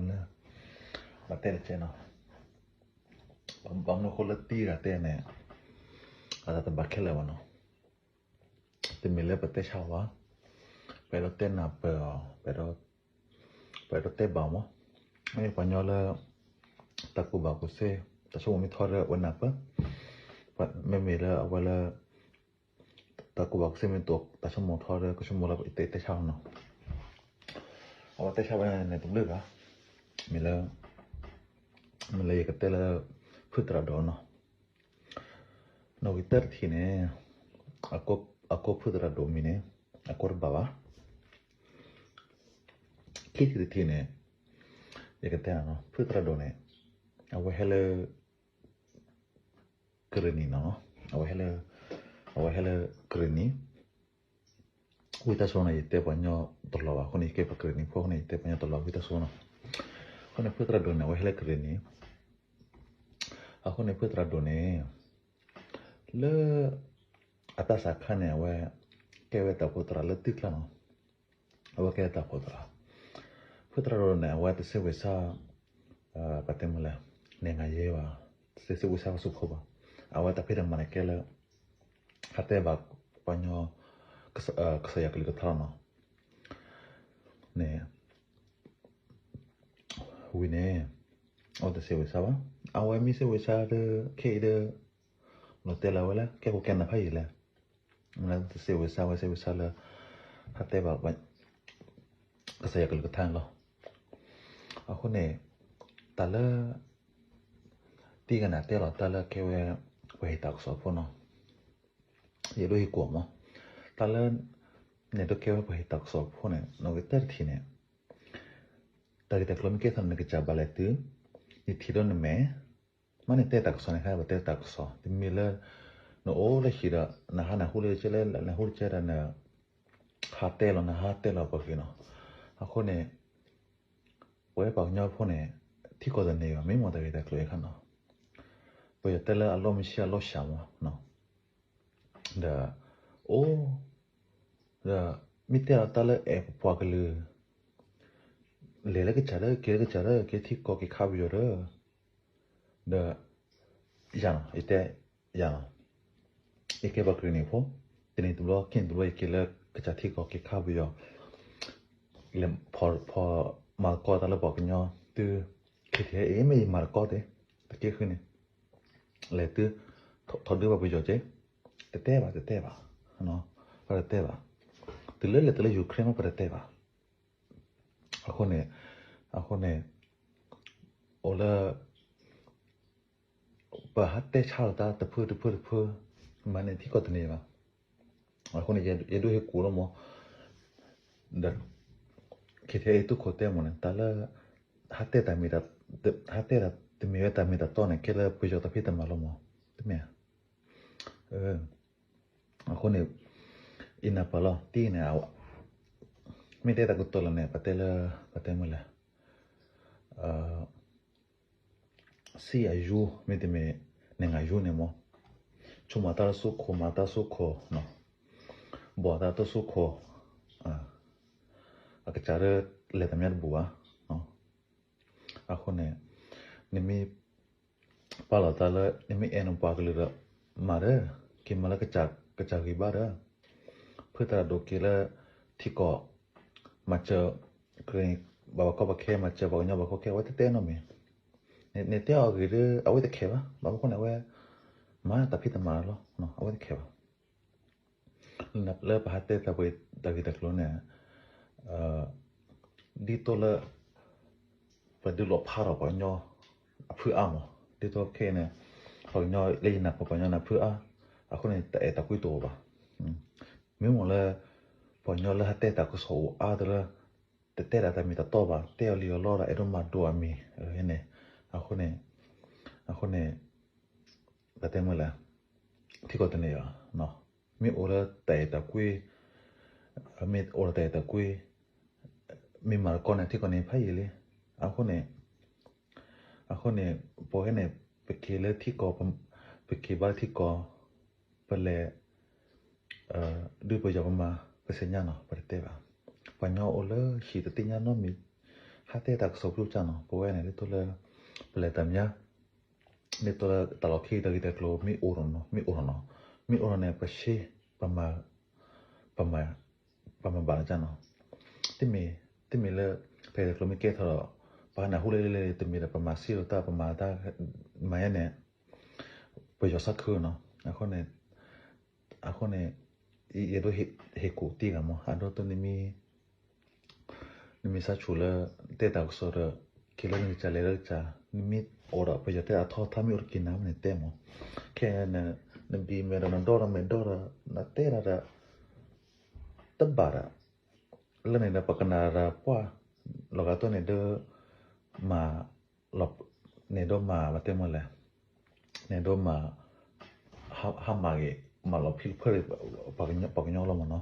လၢ ဘၣ်တဲတကဲနီၤ, ဘၣ်မနုၤအဃိလၢတံၤတဂၤတဲန့ၣ် အတၢ်တဘၣ်ခဲလၢာ်ဘၣ်နီၤ, တမ့ၢ်လၢပတဲဆါအီၤဘၣ်, ပအဲၣ်ဒိးတဲနၢ်ပၢၢ်အီၤ, ပအဲၣ်ဒိး ပအဲၣ်ဒိးတဲဘၣ်အီၤမး, မ့ၢ်ပှၤကညီလၢ တၢ်ကူၣ်ဘၣ်ကူၣ်သ့, တၢ်ဆိကမိၣ်မ့ၢ်ထီဒီးအဝဲနၢ်ပၢၢ်, မ့မ့ၢ်လၢအဝဲလၢ တၢ်ကူၣ်ဘၣ်ကူၣ်သ့မ့ၢ်တအိၣ် တၢ်ဆိကမိၣ်ထီဒီး ကဆိကမိၣ်လၢတဲဆါအီၤနီၤ, အဝဲတဲဆါဝဲန့ၣ်တဘျုးဂၤ, မ့ၢ်လၢ မ့ၢ်လၢယကတဲလၢ ဖုသရၣ်ဒိၣ်နီၤ, နီၣ်ဂံၢ်တၢတထံၣ်န့ၣ် အကိးဖုသရၣ်ဒိၣ်မံၤန့ၣ် အကိးတဘၣ်ဘၣ်, ခံထံၣ်တထံၣ်န့ၣ် ယကတဲနီၤ ဖုသရၣ်ဒိၣ်န့ၣ် အဝဲဟဲလၢ ကရ့ၣ်နံၤနီၤ, အဝဲဟဲလၢ အဝဲဟဲလၢကရ့ၣ်နံၤ, ဝံသးစူၤန့ၣ် ယတဲပှၤကညီတလီၤဘၣ်အဃိန့ၣ် ယကဲပှၤကရ့ၣ်နံၤဖိအဃိန့ၣ် ယတဲပှၤကညီတလီၤ ဝံသးစူၤနီၤ, အဃိန့ၣ် ဖုသရၣ်ဒိၣ်န့ၣ် အဝဲဟဲလၢကရ့ၣ်နံၤ, အဃိန့ၣ် ဖုသရၣ်ဒိၣ်န့ၣ် လၢ အတၢ်စးခါန့ၣ် အဝဲ ကဲဝဲတၢ်အိၣ်ဖှိၣ်သရၣ်လၢတုၤကျါနီၤ, အဝဲကဲတၢ်အိၣ်ဖှိၣ်သရၣ်, ဖုသရၣ်ဒိၣ်န့ၣ် အဝဲတစံးဝဲစါ ပတဲမလဲၣ် နဲၣ်ငါယဲဘၣ်, တစံးဝဲစါပှၤဆူၣ်ဖိဘၣ်, အဝဲတၢ်ဖံးတၢ်မၤန့ၣ်ကဲလၢ ဟးတဲဘၣ်ပှၤကညီ ကစၢ်ယွၤကလုၢ်ကထါလီၤနီၤ, န့ၣ် ဝံၤန့ၣ် အဝဲတစံးဝဲစါဘၣ်, အဝဲမ့ၢ်စံးဝဲစါဒီး ခဲအံၤဒီး လီၤတဲလၢအဝဲလၢ ကဲခိၣ်ကဲနၢ်ဖးယံာ်လဲၣ်, မ့ၢ်လၢတစံးဝဲစါဝဲစံးဝဲစါလၢ ဟးတဲဘၣ် ကစၢ်ယွၤကလုၢ်ကထါန့ၣ်လီၤ, အဃိန့ၣ် တၢ်လၢ တံၤကနၣ်တဲလီၤတၢ်လၢကဲဝဲ ပှၤဟ့ၣ်တၢ်ကစီၣ်ဖိနီၤ, ယအဲၣ်ဒိးဟ့ၣ်ကူၣ်မး, တၢ်လၢ နဲဒိးကဲဝဲပှၤဟ့ၣ်တၢ်ကစီၣ်ဖိန့ၣ် နီၣ်ဂံၢ်တၢတထံၣ်န့ၣ် တၢ်ဂ့ၢ်တၢ်ကျိၤမ့ၢ်ကဲထီၣ်န့ၣ် နကစၢ်ဘၣ်လဲၤတုၤ, နထံၣ်ဒီးနမဲာ်, မ့ၢ်နတဲတၢ်ကစီၣ်န့ၣ် ခါပတဲတၢ်ကစီၣ် တမ့ၢ်လၢ နအိၣ်လၢဟံၣ်ဒီး နဟးနၢ်ဟူလၢကဲလၢ နဟူလၢကဲဒီး နဟးတဲလီၤ နဟးတဲလီၤပှၤဂ့ၢ်နီၤ, အဃိန့ၣ် ပဝဲပှၤကညီဖိန့ၣ် ထံကီၢ်တန့ၢ်ဘၣ် မ့ၢ်မ့ၢ်တၢ်ဂ့ၢ်တၢ်ကျိၤအခါနီၤ, ပယီၤတဲလၢအလီၢ်မံဆံးအလီၢ်စှၤမးနီၤ, ဒီး အိၣ် ဒီး မ့ၢ်တဲလီၤတၢ်လၢအဲၣ်ပပှၤကလုာ် လဲၤလၢကစၢ်ဒီး က့ၤလၢကစၢ်ဒီး က့ၤထံကီၢ်က့ၤခးပယီၤဒီး ဒီး ယၤနီၤ ယတဲ ယၤနီၤ ယကဲပှၤကရ့ၣ်နံၤဖိ, တနံၤတဘျီ ခံနံၤတဘျီ ယက့ၤလၢကစၢ်ထံကီၢ်က့ၤခးပယီၤ, လဲၤဖီၣ် ဖီၣ်မၤသကိးတၢ်လၢပှၤကညီ တုၤ ခဲထဲအံၤ မ့ၢ်ယမၤသကိးသ့ တက့ၢ်ဃုန့ၣ် လဲၤတုၤ ထီၣ်ဒုးဘၣ်ပယီၤက့ၤ, တတဲဘၣ် တတဲဘၣ်, ပတတဲဘၣ်, တုၤလၢလဲၤတုၤလၢ Ukraine မ့ၢ်ပတတဲဘၣ်, အဃိန့ၣ် အဃိန့ၣ် အိၣ်လၢ ပဟးတဲဆါလီၤတၢ်တဖုတဖုတဖု, မၤန့ၢ်ထံကီၢ်တန့ၢ်ဘၣ်, အဃိန့ၣ် ယဒိးဟ့ၣ်ကူၣ်လီၤမး, ဒီး ခဲထဲအံၤ သုးခိၣ်တဲမးန့ၣ် တၢ်လၢ ဟးတဲတၢ်မ့ၢ်တၢ် ဟးတဲတၢ်တမ့ၢ်ဝဲတၢ်မ့ၢ်တၢ်တီန့ၣ် ကဲလၢပယီၤတၢ်ဖံးတၢ်မၤလီၤမး, တမ့ၢ်ဧါ, အဃိန့ၣ် အံၤနၢ်ပၢၢ်လီၤ တံၤန့ၣ် မ့ၢ်တဲတၢ်ကတိၤလီၤန့ၣ် ပတဲလၢ ပတဲမ့ၢ်လဲၣ် ဆံးအယူ မ့တမ့ၢ် နဲၣ်ငါယူန့ၣ်မး, ဆိကမိၣ်တၢ်လၢဆူခိၣ် မၤတၢ်ဆူခိၣ်, ဘီၣ်တၢ်တၢ်ဆူခိၣ်, အကစၢ်လၢ လဲၤတၢ်မၤတဘူၣ်ဘၣ်, အဃိန့ၣ် နမ့ၢ် ပာ်လီၤတၢ်လၢ နမ့ၢ်အဲၣ်နပှၤကလုာ်ဒီး မၤဒီး က့ၤမၤလၢကစၢ်ဂံၢ်ဘါဒီး ဖုသရၣ်ဒိၣ်က့ၤလၢ ထံကီၢ် မၤစၢၤ ကရ့ၣ် ဘၣ်ပှၤကီၢ်ပှၤခဲ မၤစၢၤပှၤကညီဘၣ်ကီၢ်ခဲ အဝဲတတဲနီတမံၤ, နတဲအီၤအဂ့ၢ်ဒီး အဝဲတခဲဘၣ်, ဘၣ်မနုၤအဃိန့ၣ် အဝဲ မၤတၢ်ဖံးတၢ်မၤလီၤ, အဝဲတခဲဘၣ် လၢပဟးတဲတၢ်ပှ့ၤတၢ်ဂ့ၢ်တၢ်ကျိၤန့ၣ် ဒ်သိးလၢ ပဒုးလိာ်ဖးထီၣ်ပှၤကညီအဖုအါမး, ဒ်သိးခဲအံၤန့ၣ် ပှၤကညီလၢယနၢ်ပၢၢ်ပှၤကညီန့ၣ်ဖုအါ, အဃိန့ၣ် တၢ်အဲၣ်တၢ်ကွံတအိၣ်ဘၣ်. မ့ၢ်မ့ၢ်လၢ ပှၤကညီလၢဟးတဲတၢ်ကစီၣ်အိၣ်အါတလၢ တတဲဒၣ်တၢ်မ့ၢ်တၢ်တီဘၣ်, တဲအီၤလံအီၤလီဒီး အဲၣ်ဒိးမၤဒိၣ်အမံၤန့ၣ်, အဃိန့ၣ် အဃိန့ၣ် ပတဲမ့ၢ်လဲၣ်, ထံကီၢ်တန့ၢ်ဘၣ်, မ့ၢ်အိၣ်လၢတၢ်အဲၣ်တၢ်ကွံ, မ့ၢ်အိၣ်လၢတၢ်အဲၣ်တၢ်ကွံ, မ့ၢ်မၤတကီန့ၣ် ထံကီၢ်န့ၣ်ဖးယံာ်လံ, အဃိန့ၣ် အဃိန့ၣ် ပဝဲန့ၣ် ပက့ၤလၢထံကီၢ် ပက့ၤဘါလၢထံကီၢ်, ပလဲၤ ဒုးပယီၤပမၤ ပသ့ၣ်ညါနီၤ ပတတဲဘၣ်. ပှၤကညီအိၣ်လၢဟံၣ်တသ့ၣ်ညါနီတမံၤ, တၢ်တဲတၢ်ကစီၣ်ကၠိကၢ်နီၤ ပဝဲန့ၣ် ဒ်သိးလၢ ပလဲၤတၢ်မံၤညါ ဒ်သိးလၢတၢ်လီၢ်ခံတၢ်ဂ့ၢ်တၢ်ကျိၤမ့ၢ်အိၣ်ထီၣ်နီၤ မ့ၢ်အိၣ်ထီၣ်နီၤ မ့ၢ်အိၣ်ထီၣ်န့ၣ် ပရှဲ ပမၤ ပမၤ ပမၤဘၣ်လၢကၢ်နီၤ တမ့ၢ် တမ့ၢ်လၢ ဖဲတၢ်ကျိၤမ့ၢ်ကဲထီၣ်ဒီး ပှၤနၢ်ဟူလၢလဲၣ်လဲၣ် တမ့ၢ်ဒီး ပမၤစ့လိာ်တၢ် ပမၤတၢ် မၤယဲန့ၣ် ပယီၤစၢ်ခုနီၤ အဃိန့ၣ် အဃိန့ၣ် ယအဲၣ်ဒိးဟ့ၣ်ကူၣ်တံၢ်ဂၤမး အဒိတနံၤမံၤ နမ့ၢ်စးဆူၣ်လၢ တဲတၢ်ကစီၣ်ဒီး က့ၤလၢနကစၢ်လဲၤလၢကစၢ် နမ့ၢ်အိၣ်ဒီးပယီၤတဲအထီထါမ့ၢ်အိၣ်တက့ၢ်နၤမ့ၢ်န့ၣ်တဲမး ခဲအံၤ နဘံၣ်မဲာ်ဒီးနဒီဒီးမဲာ်ဒီဒီး နတဲဒၣ်ဒီး တဘၣ်ဒီး လၢန့ၣ်ဒီးပကနၣ်ဒီးပှၢ် လီၤဂာ်တၢ်န့ၣ်ဒီး မၤ လီၤ န့ၣ်ဒီးမၤဘၣ်တဲမးလဲၣ် န့ၣ်ဒီးမၤ ဟးမၤဂ့ၤ မၤလီၤဖံးလီၤဖုး ပှၤကညီလီၤမးနီၤ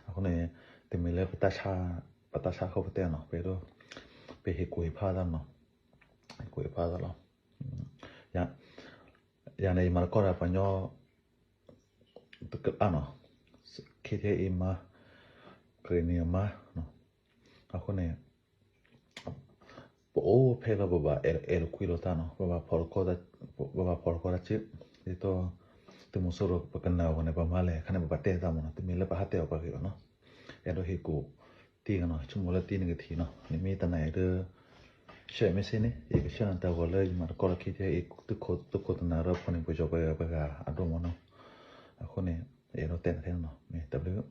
အဃိန့ၣ် တမ့ၢ်လၢ ပတၢ်ဆါဃီပတဲနီၤ ပအဲၣ်ဒိး ပဟ့ၣ်ကူၣ်ဟ့ၣ်ဖးသးနီၤ ဟ့ၣ်ကူၣ်ဟ့ၣ်ဖးသးလီၤ ယၤန့ၣ် ယမၤတကီၢ်ဒီးပှၤကညီ တကအါနီၤ ခ့ထံအံၤမါ ကရ့ၣ်နံၤအမါ အဃိန့ၣ် ပအိၣ်ဖဲလၢပဘၣ်အဲၣ်လိာ်ကွံလိာ်သးနီၤ ပဘၣ်ဖီၣ်တကီ ပဘၣ်ဖီၣ်တကီတၢ်စု ဒ်သိး သုးမီၤစိရိၤပကနၣ်အဂီၢ်န့ၣ် ပမၤလဲၣ် ခါန့ၣ် ပဘၣ်တဲသးမးနီၤ တမ့ၢ်လၢပဟးတဲအီၤပှၤဂ့ၤဘၣ်နီၤ အဲၣ်ဒိးဟ့ၣ်ကူၣ်တံၢ်ဂၤနီၤ ဆိကမိၣ်လၢတံၢ်နကထံၣ်နီၤ နမ့ၢ်တနာ်အံၤဒီး share message န့ၣ် ယကဆှၢနၤတၢ်ဂီၤလၢယမၤတကီၢ်လၢခံထဲအံၤ သုးခိၣ်သုးနၢ်ဒီးဖိန့ၣ် ပယီၤပှၤဂၤအဒိၣ်မးနီၤ အဃိန့ၣ် အဲၣ်ဒိးတဲနၤထဲနီၤ မ့ၢ်တၢ်ဘျုး